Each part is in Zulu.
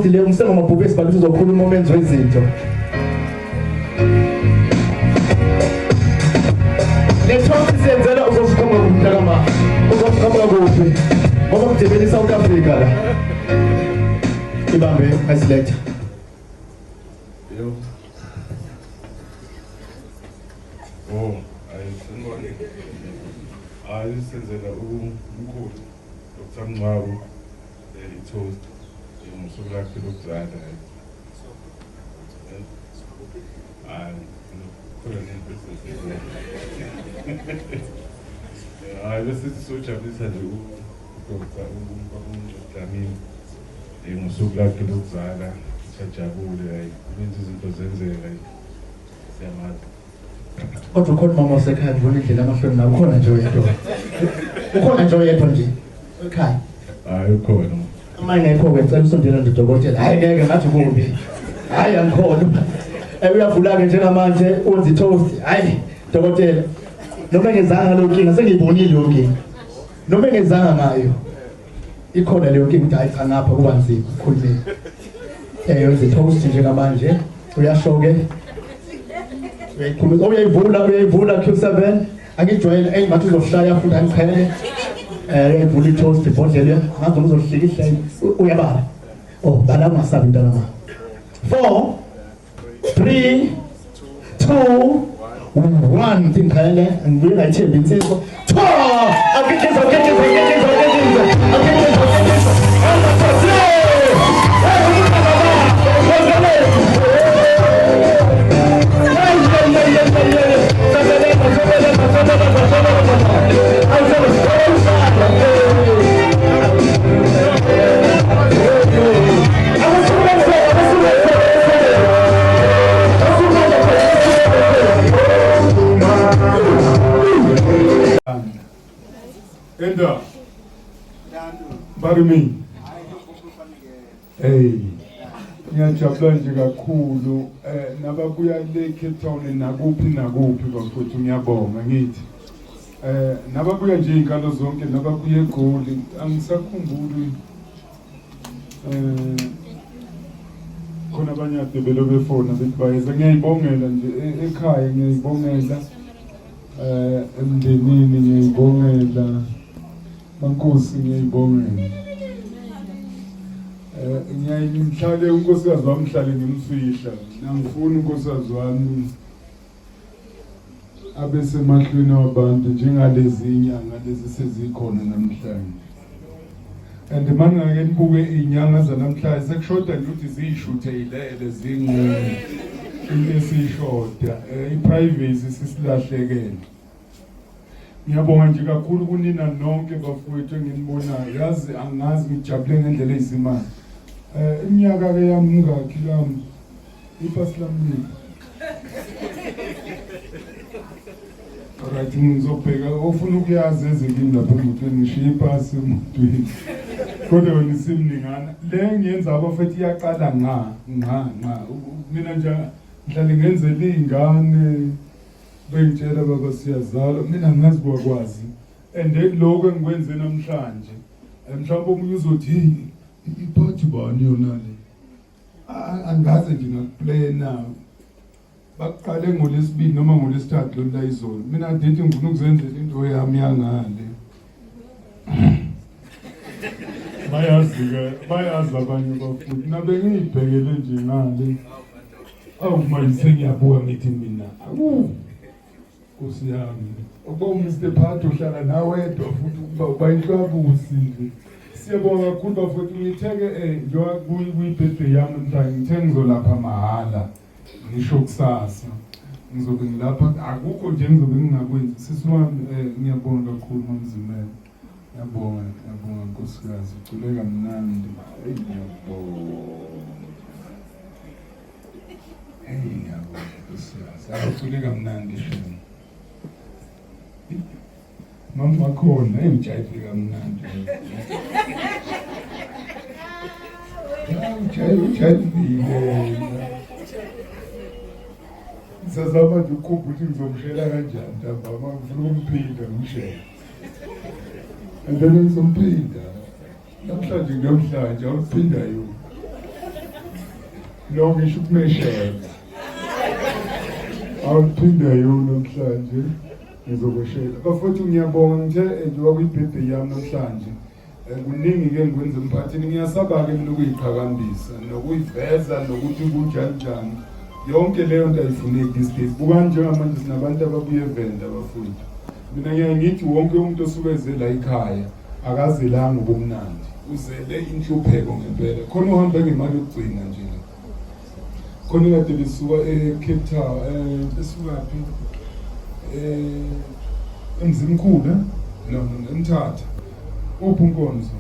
le umsengomabhubesi bakithi uzokhuluma umenzi wezinto. Le toast siyenzela uzosiqhamuka kuphi mntakama? Uzosiqhamuka kuphi? Ngoba kudebela iSouth Africa la. Ibambe asiletha. Yebo. Oh, ayi sanibona. Hayi senzela umkhulu Dr. Mngcwabo i-toast ngosuku lakhe lokuzalwa. Hayi khona nento hayi bese sojabulisa nje uDr. Dlamini ngosuku lakhe lokuzalwa siyajabule hayi kuninzi izinto zenzeka siyamazi. Kodwa ukhona umama osekhaya ngibona indlela amahloni nawe ukhona nje oyedwa. Ukhona nje oyedwa nje ekhaya. Hayi ukhona. Uma engekho-ke ngicela usondele nje dokotela. Hhayi ngeke ngathi kubi. Hhayi angikhona. Uyavula-ke njengamanje wenza i-toast. Hhayi dokotela. Noma engezanga leyo nkinga sengiyibonile leyo nkinga. Noma engezanga ngayo. Ikhona leyo nkinga ukuthi hayi cha ngapha kuba nzima ukukhulumela. Wenza i-toast njengamanje. Uyasho-ke. Uyayiphumisa, uyayivula, uyayivula Q7. Angijwayele, eyi ngathi uzohlaya futhi angiqhele. Uyayivula i-toast ibhodlela, ngathi uzohlikihla uyabala. Oh, bala ungasabi mntana ma. 4 3 2 1 tingiqhele, ngibuye ngayithembi insizwa. 2 akekeza akekeza akekeza akekeza akekeza akekeza. Enda. Barimi. Hey. Ngiyajabula nje kakhulu nababuya le Cape Town nakuphi nakuphi bafowethu ngiyabonga ngithi. Nababuya nje izinkalo zonke nababuya eGoli angisakhumbuli khona abanye ade belo befona bethi bayeza ngiyayibongela nje ekhaya ngiyayibongela emndenini ngiyayibongela mankosi ngiyayibongela ngiyaye ngihlale unkosikazi wami ngihlale ngimfihla nangifuna unkosikazi wami abe semahlweni wabantu njengalezi inyanga lezi sezikhona namhlanje. And mangake nibuke inyanga zanamhlanje sekushoda nje ukuthi ziyishuthe ilele zinqunu into esishoda i-privacy sisilahlekele. Ngiyabonga nje kakhulu kunina nonke bafowethu enginibonayo. Yazi angazi ngijabule ngendlela eyisimanga. Iminyaka ke yami ngakhi lami ipasi lami. Alright ngizobheka ofuna ukuyazi ezekini lapha emotweni ngishiye ipasi emotweni. Kodwa wena isimningana. Le ngiyenza abafethu iyaqala nqa nqa nqa. Mina nje ngihlale ngenzela iy'ngane bengitshela baba siyazala mina angazi kwakwazi and lokho engikwenze namhlanje mhlawumbe omunye uzothi iphathi bani yona le angaze nje ngakuplana bakuqale ngolesibili noma ngolesithathu lolu la izolo mina dithi ngifuna ukuzenzela into yami yangale bayazi-ke bayazi abanye bafuthi nabengiyibhekele nje ngale awu manje sengiyabuka ngithi mina awu Nkosi yami ukuba uMr Phatho uhlala nawedwa futhi ukuba uba inhlwabusi nje. Siyabonga kakhulu bafowethu ngithe-ke njengoba kuyi-birthday yami namhlanje ngithe ngizolapha mahhala ngisho kusasa ngizobe ngilapha akukho nje ngizobe ngingakwenzi sisi wami ngiyabonga kakhulu mamzimela ngiyabonga ngiyabonga nkosikazi ucule kamnandi eyi ngiyabonga eyi ngiyabonga nkosikazi awucule kamnandi shame mama wakhona eyi ujayive kamnandi ujayivile ngisazama nje ukukhumbula ukuthi ngizomshela kanjani ntambama ngifuna ukumphinda ngimshele and then ngizomphinda namhlanje ngiyomhlanje awuphinda yona. No ngisho ukumeshela. Awuphinde yo namhlanje ngizokweshela. Bafowethu ngiyabonga ngithe njengoba kuyi-birthday yami namhlanje. Kuningi ke ngikwenza emphakathini ngiyasaba-ke mina ukuyiqhakambisa nokuyiveza nokuthi kunjani njani. Yonke leyo nto ayifuneki these days. Bukani njengamanje sinabantu ababuye eVenda bafowethu. Mina ngiyaye ngithi wonke umuntu osuke eze la ekhaya akazelanga ubumnandi, uzele inhlupheko ngempela. Khona uhambe ngemali yokugcina nje la. Khona kade besuka e-Cape Town, besukaphi? EMzimkhulu, eh? No, no, eMthatha. Uphi uNkonzo?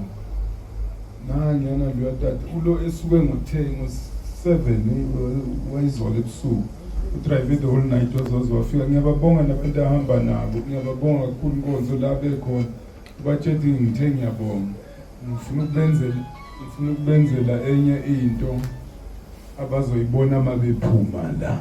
Nangiyana loya tata ulo esuke ngo-10 ngo-7 wayizolo ebusuku. Udrive the whole night waze wafika. Ngiyababonga nabantu ahamba nabo. Ngiyababonga kakhulu Nkonzo la bekhona. Ubatshela ukuthi ngithe ngiyabonga. Ngifuna ukubenzela ngifuna ukubenzela enye into abazoyibona uma bephuma la.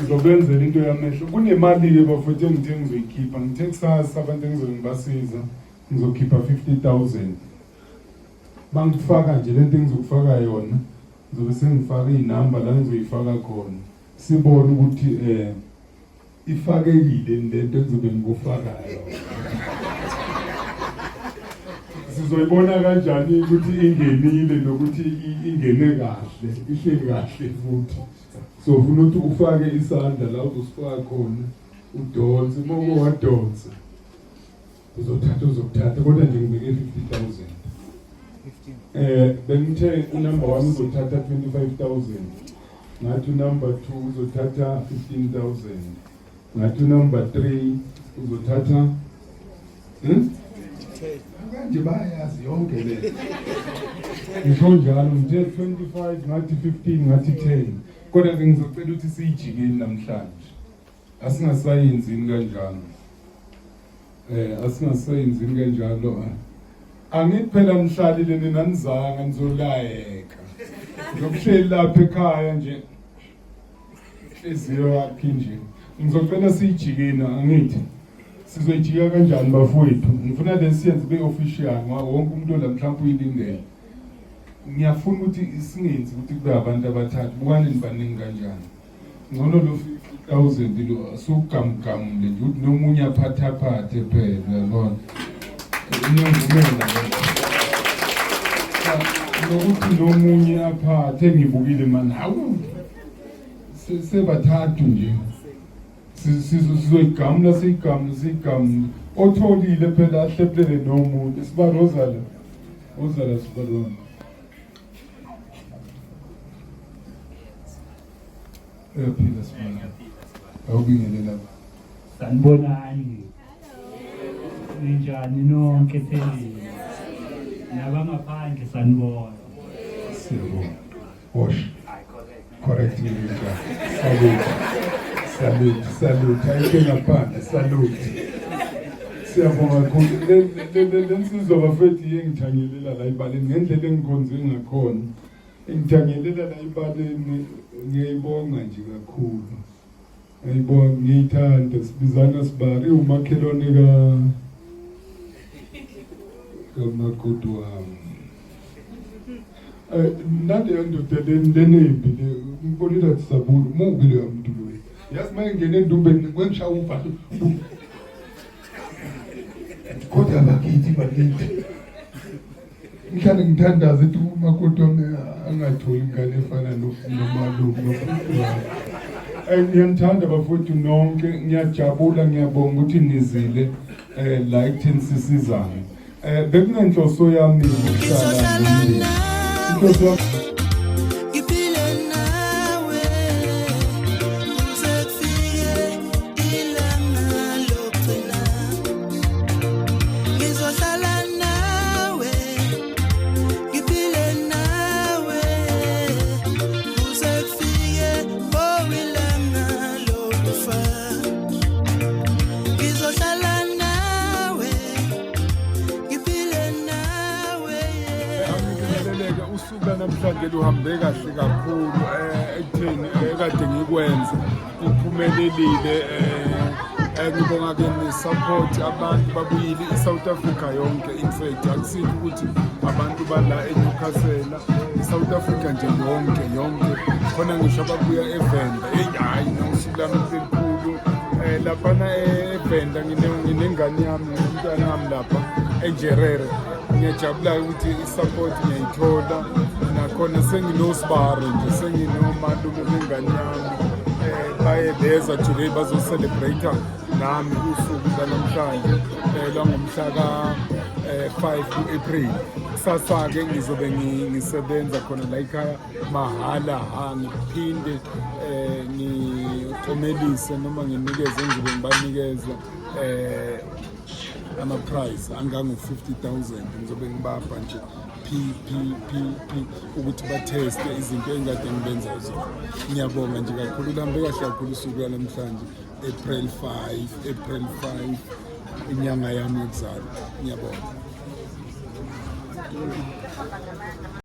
Ngizobenzela into yamehlo. Kunemali-ke bafowethu engithe ngizoyikhipha. Ngithe kusasa abantu engizobe ngibasiza ngizokhipha 50,000. Bangifaka nje lento engizokufaka yona ngizobe sengifaka iy'namba la engizoyifaka khona. Sibone ukuthi ifakekile lento engizobe ngikufaka yona. Sizoyibona kanjani ukuthi ingenile nokuthi ingene kahle, ihleli kahle futhi. So ufuna ukuthi ufake isandla la uzosifaka khona udonse, uma uke wadonsa uzothatha uzokuthatha kodwa nje ngibeke 50,000. Bengithe unumber 1 uzothatha 25,000. Ngathi unumber 2 uzothatha 15,000. Ngathi unumber 3 uzothatha Kanje bayazi yonke le. Ngisho njalo ngithe 25 ngathi 15 ngathi 10. Kodwa ke ngizocela ukuthi siyijikeni namhlanje. Asingasayenzini kanjalo. Asingasayenzini kanjalo. Angithi phela nihlalile nina nizanga nizolayeka. Ngiyokuhleli lapha ekhaya nje. Inhliziyo yakhe nje. Ngizocela siyijikeni angithi. Sizoyijika kanjani bafowethu? Ngifuna lesiyenze be official ngoba wonke umuntu la mhlawumbe uyilindele. Ngiyafuna ukuthi singenzi ukuthi kube abantu abathathu. Bukani nibaningi kanjani. Ngcono lo 50,000 lo asugamgamule nje ukuthi nomunye aphathaphathe phela uyabona. Ngiyavumela nokuthi nomunye aphathe ngibukile mani hawu sebathathu nje. Sizoyigamula siyigamule siyigamule. Otholile phela ahlephulele nomuntu. Sibalo ozala. Ozala sibalo. Uyaphila sibalo. Awubingelela. Sanibonani. Ninjani nonke phela. Nabangaphandle sanibona. Siyabonga. Wash. Correct ninja. Salute. Salute, salute. Ayikho ngaphandle, salute. Siyabonga kakhulu. Le nsizwa bafethu iyengithanyelela la ebaleni ngendlela engikhonze ngakhona. Ingithanyelela la ebaleni ngiyayibonga nje kakhulu. Ngiyayibonga ngiyithanda sibizana sibari umakhelwane ka kamakoti wami. Naleyo ndoda lenembi le ngibonile athi sabulu mubi leyo muntu loyo. Yazi uma ingena endumbeni kwengishaya uvalo. Kodwa bakithi bakithi. Ngihlale ngithandaza ukuthi umakoti wami angatholi ingane efana nomalume nobhuti wami. Ngiyanithanda bafowethu nonke, ngiyajabula, ngiyabonga ukuthi nizile la ekutheni sisizane. Bekunenhloso yami ukuhlala nomndeni. Inhloso yami Ngiphile nawe kuze kufike ilanga lokugcina. Ngizohlala nawe, ngiphile nawe kuze kufike oh ilanga lokufa. Ngizohlala nawe, ngiphile nawe. Angipheleleke usuku namhlanje luhambe kahle kakhulu ekutheni ekade ngikwenza kuphumelelile. Ngibonga-ke ne-support, abantu babuyile, i-South Africa yonke. In fact, akusikho ukuthi abantu bala eNewcastle, i-South Africa nje yonke yonke, khona ngisho ababuya eVenda. Eyi, hhayi, nosuku lami elikhulu laphana eVenda. Nginengane yami, nginomntwana wami lapha eNjerere. Ngiyajabula ukuthi i-support ngiyayithola nakhona. Senginosibari nje, senginomalume bengane yami, baye beza today bazo-celebrate nami usuku lwanamhlanje, lwangomhla ka-5 ku-April. Kusasa-ke ngizobe ngisebenza khona la ekhaya mahhala, ha, ngiphinde ngiklomelise noma nginikeze, ngizobe ngibanikeza ama-prize angango-50,000. Ngizobe ngibapha nje p p p p ukuthi batheste izinto engikade ngibenza zona. Ngiyabonga nje kakhulu, luhambe kahle kakhulu usuku lwanamhlanje, April 5, April 5, inyanga yami yokuzalwa. Ngiyabonga.